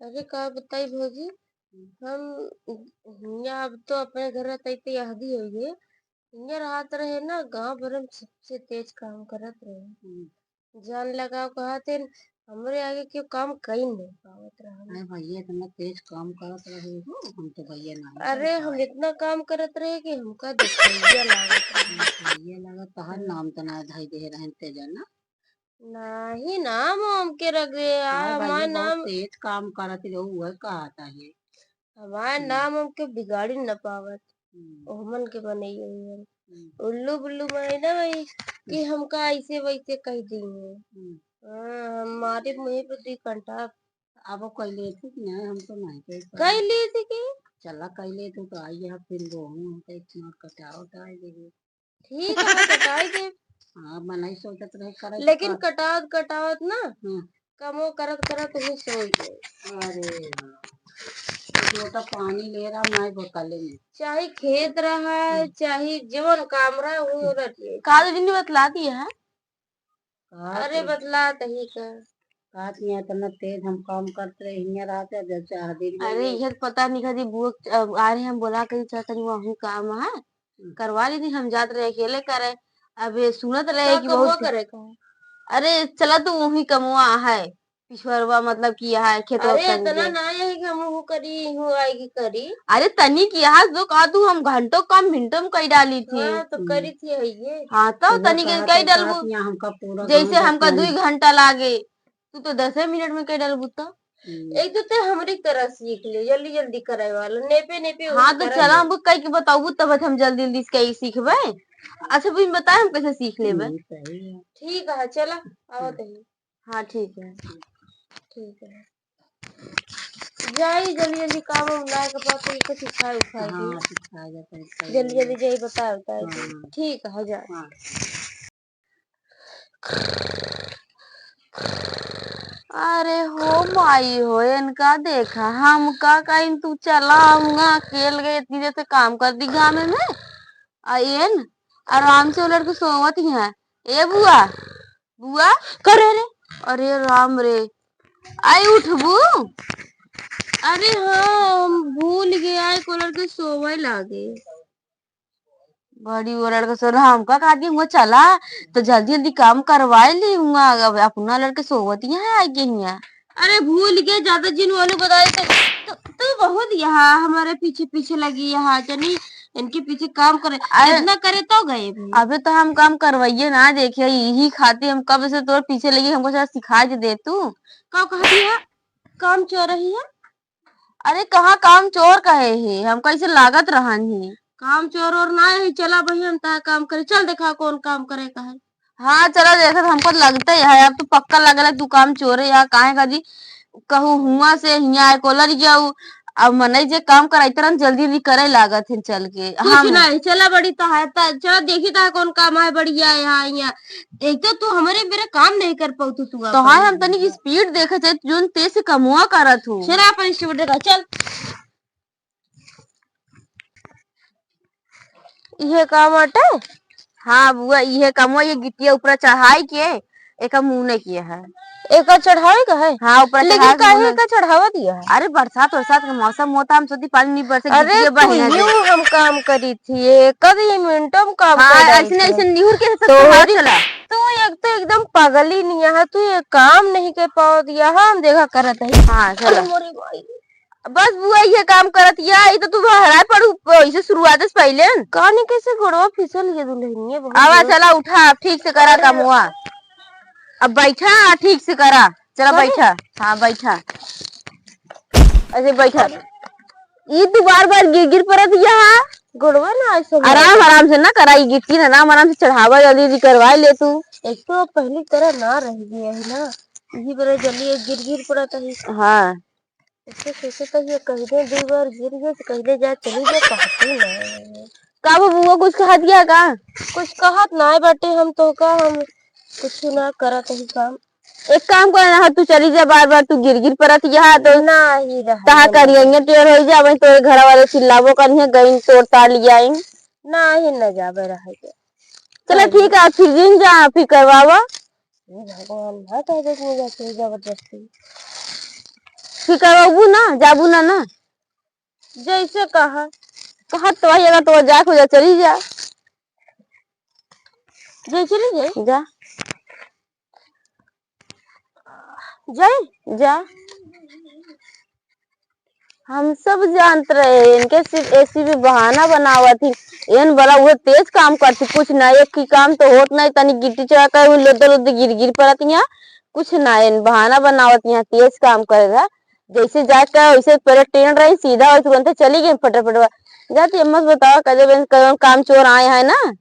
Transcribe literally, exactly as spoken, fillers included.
अरे का बताई भौजी, हम हियाँ अब तो अपने घर रहते तो यहदी होइए, हियाँ रहत रहे ना, गाँव भर में सबसे तेज काम करत रहे। हम्म। जान लगाओ कहत है, हमरे आगे केहू काम कई नहीं पावत रहा। अरे भैया इतना तेज काम करत रहे हो, हम तो भैया नहीं अरे हम पाए। इतना काम करत रहे कि हमका देखैया लागत रहे। देखैया लागत, तहार हम्म। नाम तो ना धई दे रहन तेजा ना। नाही नाम हमके रख दे, आ, अरे हमार भैया, बहुत नाम तेज काम करत रहे, उहे कहत है। हमार हम्म। नाम हमके बिगाड़ी न पावत। हम्म। ओहमन के बनई हुई हम। हम्म। उल्लू बुल्लू बनाई ना भाई कि हम्म। हमका ऐसे वैसे कह दी है। हम्म। हाँ, हमारे मुँह पे दुई घंटा। अब वो कह लेती कि नहीं, हम तो नहीं कह पाए। कह लेती कि? चला कह लेती तो आई है, फिर रोहू हम तो एक मार कटाओ तो आई देगी। ठीक है, कटाई दे। हाँ, मनई सोचत रहे करे के लेकिन का। कटावत कटावत ना, हम्म। कमो करत करत ही सोई गए। अरे हाँ। एक लोटा पानी ले रहा, नहीं बोतल में। चाहे खेत रहा, हम्म। चाहे जवन काम रहा, वो रख ले। का दीदी ने बतला दिया है? का अरे तो बतला तही का। रात में इतना तेज हम काम करते रहे, हियाँ रहते, जब चाह दिन में अरे, ये इहे तो पता नहीं खादी बुआ, आ रहे हम बोला कहीं चाह तनी वहू काम है। हम्म। करवा लेती, हम जात रहे अकेले करे। अब ये सुनत रहे का कि कमवा बहुत करे का? अरे चला तू वही कमवा है, पिछुअरवा मतलब कि यहाँ है खेतवा अरे के इतना संगे। ना है कि हम वो करी, वो आएगी करी। अरे तनी की यहाँ जो कहा तू, हम घंटों काम मिनटों में कई डाली थी। हाँ, तो हम्म। करी थी है ये। हाँ, तो चलो तनी के कहा कई तो डालबू। बात यहाँ हमका पूरा जैसे गाँव हमका बतलाई। दुई घंटा लागे, तू तो दसे मिनट में कई डालबू तो। हम्म। एक तो ते हमरी तरह सीख ले, जल्दी जल्दी करे वाला, नेपे नेपे हाँ, तो करे चला ले। हमको कई के बताबू तब हम जल्दी जल्दी कई सीखबे। अच्छा, तुम बताए हम कैसे सीख लेबे। हम्म, सही है। ठीक है, चला, आवत हम्म। है। हाँ, ठीक है। ठीक है। जाई जल्दी जल्दी काम वाम लाए के बाद तो इसे सिखाए उखाए हाँ, दी। सिखाए जाता है, सही जल्दी है। जल्दी जाई बताए उताए दी। हाँ। ठीक है, जा। हाँ। अरे हो माई हो, इनका देखा, हमका कहीं तू चला, हम अकेल गए इतनी देर से काम कर दी घामे में। आ एन आराम से वो लड़के सोवत ही हैं। ए बुआ, बुआ, करे रे, अरे राम रे, आई उठबू? अरे हाँ, हम भूल गए, आए को लड़के सोवे लागे। बड़ी वो लड़के सो, हमका कहा कि वो चला, तो जल्दी जल्दी काम करवाए ली हुआ, अब अपना लड़के सोवत ही हैं आए के हियाँ। अरे भूल गए, ज्यादा जिन वालू बताए तो, तो, तू बहुत यहाँ हमारे पीछे पीछे लगी यहाँ, जनी इनके पीछे काम करे, अरे, इतना करे तो गए भाई। अबे तो हम काम करवाइए ना, देखिए यही खातिर हम कब से तोर पीछे लगी, हमको जरा सिखा के दे तू। का कह दिया? काम चोर रही है? अरे कहाँ काम चोर कहे ही, हम कैसे लागत रहन ही। काम चोर और ना ही, चला भाई हम तहा काम करे, चल देखा कौन काम करे का है। हाँ, चला, जैसे हमको लगते है, अब तो पक्का लगल है, तू काम चोरे या काहे का जी, कहू हुआ से हिया आए कोलर जाऊ, अब मनई जे काम कराई तरन जल्दी जल्दी करे लागत है चल के। कुछ हम नहीं, चला बड़ी तहार, ता, चला देखी ता कौन काम है बढ़िया यहाँ, यहाँ। एक तो तू हमारे मेरे काम नहीं कर पाऊ, तू, तू तो अपन हाँ, हम तनी की speed देखे थे, जोन तेज से कमुआ करत हो। चला अपन speed देखा, चल। इहे काम बाटे? हाँ बुआ, इहे कमवा, ये गिट्टिया ऊपर चढ़ाई के एका मुने किया है। एका चढ़ावे का है? हाँ, ऊपर लेकिन चढ़ावे के काहे मुने। एका चढ़ावा दिया है? अरे बरसात वरसात के मौसम होता, हम सोची पानी नहीं बरसे, अरे गिट्टिया बहे ना दे। यूं हम काम करी थी, ये कद ये मिनटों में काम हाँ, कर डाली ऐसे नहीं, थी। ऐसे निहुर के सब तोहरी चला। तू एक तो एकदम पगली नहीं है, तू ये काम नहीं कर पाओ दिया है, हम देखा करत है। हाँ, चला। अरे मोरी माई। बस बुआ, इहे काम करत या, ई तो तू हराए पड़ू, इसे शुरुआत से पहिले। कानी कैसे गोड़वा फिसल गया दुल्हनिया, बहुत आवा, जोर। चला उठा, अब ठीक से करा अरे। कमवा। अब बैठा, ठीक से करा। चला काहे? बैठा, हाँ बैठा। ऐसे बैठा। ई तू बार बार गिर गिर पड़त या। गोड़वा ना ऐसे आराम, आराम से ना करा, ई गिट्टी ना, आराम, आराम से चढ़ावा, जल्दी जल्दी करवा ले तू। एक तो पहली तरह ना रह गया है ना, यही बड़ा जल्दी गिर गिर पड़त है। हाँ। ऐसे कैसे तो ये कहिले दो बार गिर गए तो कहिले जा चली जा कहती ना। का बबुआ कुछ कहत गया का? कुछ कहत ना बाटे हम तो का हम कुछ ना करत ही काम। एक काम कर ना, तू चली जा, बार बार तू गिर गिर परत यहाँ तो ना ही रह तहा करियंगे टेढ़ हो जा, वहीं तोरे घर वाले चिल्लाबो करिए, गई तोड़ तार लिया। ना ही न जाबे रह गया। चला ठीक है, फिर जिन जा, फिर करवावा। हे भगवान, ना कह दे कि मुझे ऐसे जबरदस्ती। ठीक है, रहबू ना, जाबू ना, ना? जैसे कहा। कहा तो वही, अगर तो जाए को जा, चली जा। जा, चली जाई। जा। जाई? जा। हम सब जानत रहे, इनके सिर्फ एसी भी बहाना बनावत ही। एन बड़ा वो तेज काम करती, कुछ ना, एक ही काम तो होत नहीं, तनी गिट्टी चढ़ा कर वो लद्दर लद्दर गिर गिर पड़त यहाँ, कुछ ना, एन बहाना बनावत यहाँ, तेज काम करे रहा। जैसे जाके वैसे पहले ट्रेन रही, सीधा वैसे बनते चली गई फटाफट। जाती अम्मा से बतावा, कदे बन कौन काम चोर आए हैं ना,